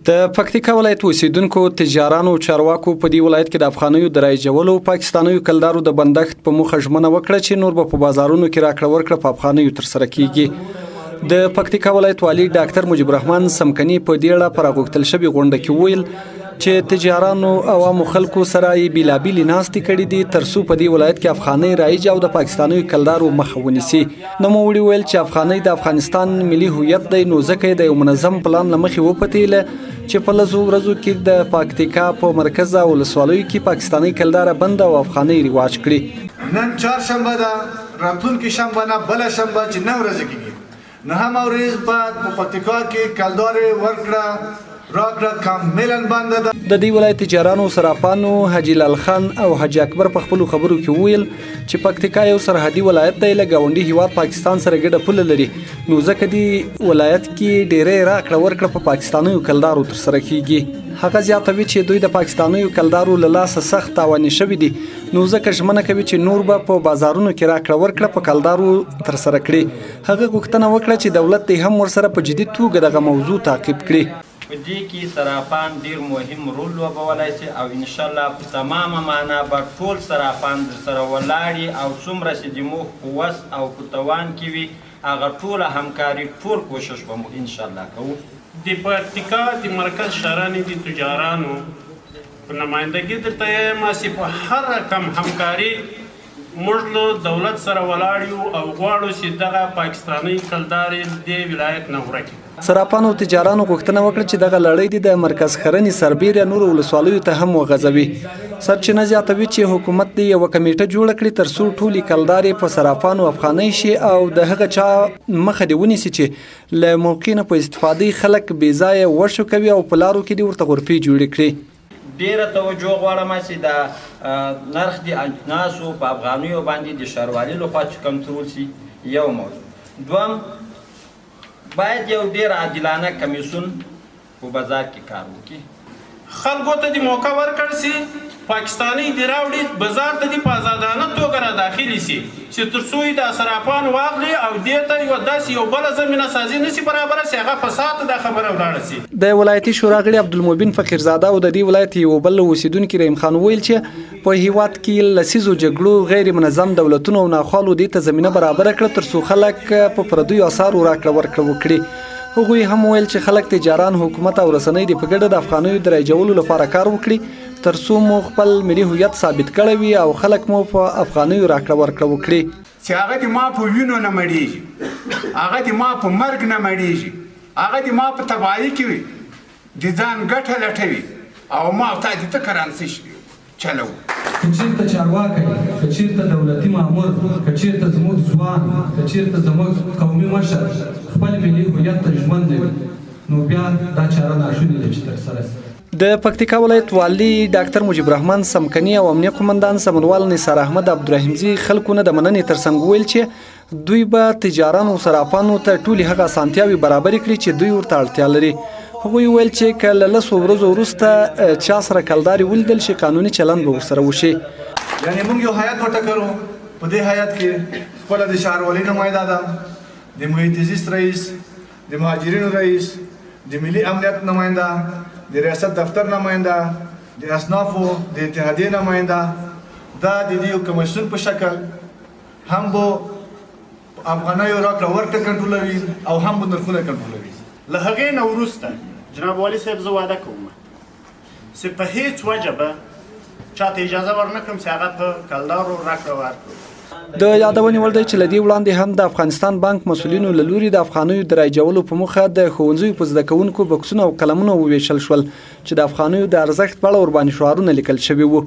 د پکتیکا ولایت اوسیدونکو، تجارانو او چارواکو په دې ولایت کې د افغانیو د رایجولو او پاکستانیو کلدارو د بندښت په موخه ژمنه وکړه چې نور به په بازارونو کې راکړه ورکړه په افغانیو ترسره کیږي. د پکتیکا ولایت والي ډاکټر مجیب الرحمن سمکني په دې اړه په راغوښتل شوې غونډه کې وویل چې تجارانو او عامو خلکو سره یې بیلابیلې ناستې کړې دي ترڅو په دې ولایت کې افغانۍ رایج او د پاکستانیو کلدارو مخه ونیسي. نوموړي وویل چې افغانۍ د افغانستان ملي هویت دی، نو ځکه یې د یو منظم پلان له مخې وپتېیله چې په لسو ورځو کې د پکتیکا په مرکز او ولسوالیو کې پاکستانۍ کلداره بنده او افغانۍ رواج کړي. نن چهارشنبه ده، راتلونکې شنبه نه بله شنبه چې 9 ورځې کېږي، نهمه ورځ به په پکتیکا کې کلدارې ورکړه راکړه کاملا بنده ده. د دې ولایت تجارانو، صرافانو حاجي لال خان او حاجي اکبر په خپلو خبرو کې وویل چې پکتیکا یو سرحدي ولایت دی، له ګاونډي هیواد پاکستان سره ګډه پوله لري، نو ځکه دې ولایت کې ډیری راکړه ورکړه په پاکستانیو کلدارو ترسره کیږي. هغه زیاتوي چې دوی د پاکستانیو کلدارو له لاسه سخت تاواني شوي دي، نو ځکه ژمنه کوي چې نور به په بازارونو کې راکړه ورکړه په کلدارو ترسره کړي. هغه غوښتنه وکړه چې دولت دې هم ورسره په جدي توګه دغه موضوع تعقیب کړي. په دې کې صرافان ډېر مهم رول لوبولای شي او انشاالله په تمامه معنا به ټول صرافان درسره ولاړ وي او څومره چې د موږ په وس او په توان کې وي هغه ټوله همکاري ټول کوشش به موږ انشاالله کوو. د پکتیکا د مرکز شهرانې د تجارانو په نمایندګي درته یم چې په هر رقم همکاري موږ له دولت سره ولاړ یو او غواړو چې دغه پاکستانۍ کلدارې دې ولایت نه ورکې کړو. صرافانو او تجارانو غوښتنه وکړه چې دغه لړۍ دې د مرکز ښرنې سربېره نورو ولسوالیو ته هم وغځوي. سرچینه زیاتوي چې حکومت دې یوه کمېټه جوړه کړي تر څو ټولې کلدارې په صرافانو افغانۍ شي او د هغه چا مخه دې ونیسي چې له موقع نه په استفادې خلک بې ځایه وشو کوي او په لارو کې دې ورته غرفې جوړې کړي. ډیره توجه غواړم چې دا نرخ د اجناسو په افغانیو باندې د ښاروالي لخوا چې کنټرول شي، یو موضوع. دوم، باید یو ډیر عادلانه کمیسیون په بازار کې کار وکړي. خلکو ته دې موقع ورکړ شي، پاکستانۍ دې راوړي، بازار ته دې په ازادانه توګه را داخلې شي چې تر څو یې دا صرافان واخلي او دې ته یوه داسې یو بله زمینه سازي نه شي برابره چې هغه فساد ته دا خبره ولاړه شي. د ولایتي شورا غړي عبدالمبین فقیرزاده او د دې ولایت یو بل اوسېدونکي رحیم خان وویل چې په هیواد کې لسیزو جګړو، غیر منظم دولتونو او ناخوالو دې ته زمینه برابره کړه تر څو خلک په پردیو اسعارو راکړه ورکړه وکړي. هغوی هم ویل چې خلک، تجاران، حکومت او رسنۍ دې په ګډه د افغانیو د رایجولو لپاره کار وکړي تر څو مو خپل ملي هویت ثابت کړی وي او خلک مو په افغانیو راکړه ورکړه وکړي. چې هغه د ما په وینو نه مړیږي، هغه د ما په مرګ نه مړیږي، هغه د ما په تباهي کې د ځان ګټه لټوي او ما او تا د ته کرنسي چلوو. که چېرته چارواکی، که چېرته دولتي مامور، که چېرته زموږ ځوان، که چېرته زموږ قومي مشر خپل ملي هویت ته ژمن نه وي، نو بیا دا چاره ناشونې ده چې ترسره شي. د پکتیکا ولایت والي ډاکتر مجیب الرحمن سمکني او امنیه قومندان سمونوال نثار احمد عبدالرحیمزي خلکو نه د مننې ترڅنګ وویل چې دوی به تجارانو او صرافانو ته ټولې هغه اسانتیاوې برابرې کړي چې دوی ورته اړتیا لري. هغوی وویل چې که له 10 ورځو وروسته چا سره کلدارې ولیدل شي، قانوني چلند به ورسره وشي. یعنې موږ یو هیئت وټکلو، په دې هیئت کې خپله د ښاروالۍ نماینده ده، د محیط زیست رئیس، د مهاجرینو رئیس، د ملي امنیت نماینده، د ریاست دفتر نماینده، د اصنافو د اتحادیې نماینده، دا د دې یو کمیسیون په شکل هم به افغانیو راکړه ورکړه کنټرولوي او هم به نرخونه کنټرولوي. له هغې نه وروسته جناب والي صاحب زه وعده کوم چې په هیڅ وجه به چاته اجازه ورنکړم چې هغه په کلدارو راکړه ورکړه. د یادونې وړ دی چې له دې وړاندې هم د افغانستان بانک مسؤلینو له لوري د افغانیو د رایجولو په موخه د ښوونځیو په زده کوونکو بکسونه او قلمونه وویشل شول چې د افغانیو د ارزښت په اړه ورباندې شعارونه لیکل شوي وو.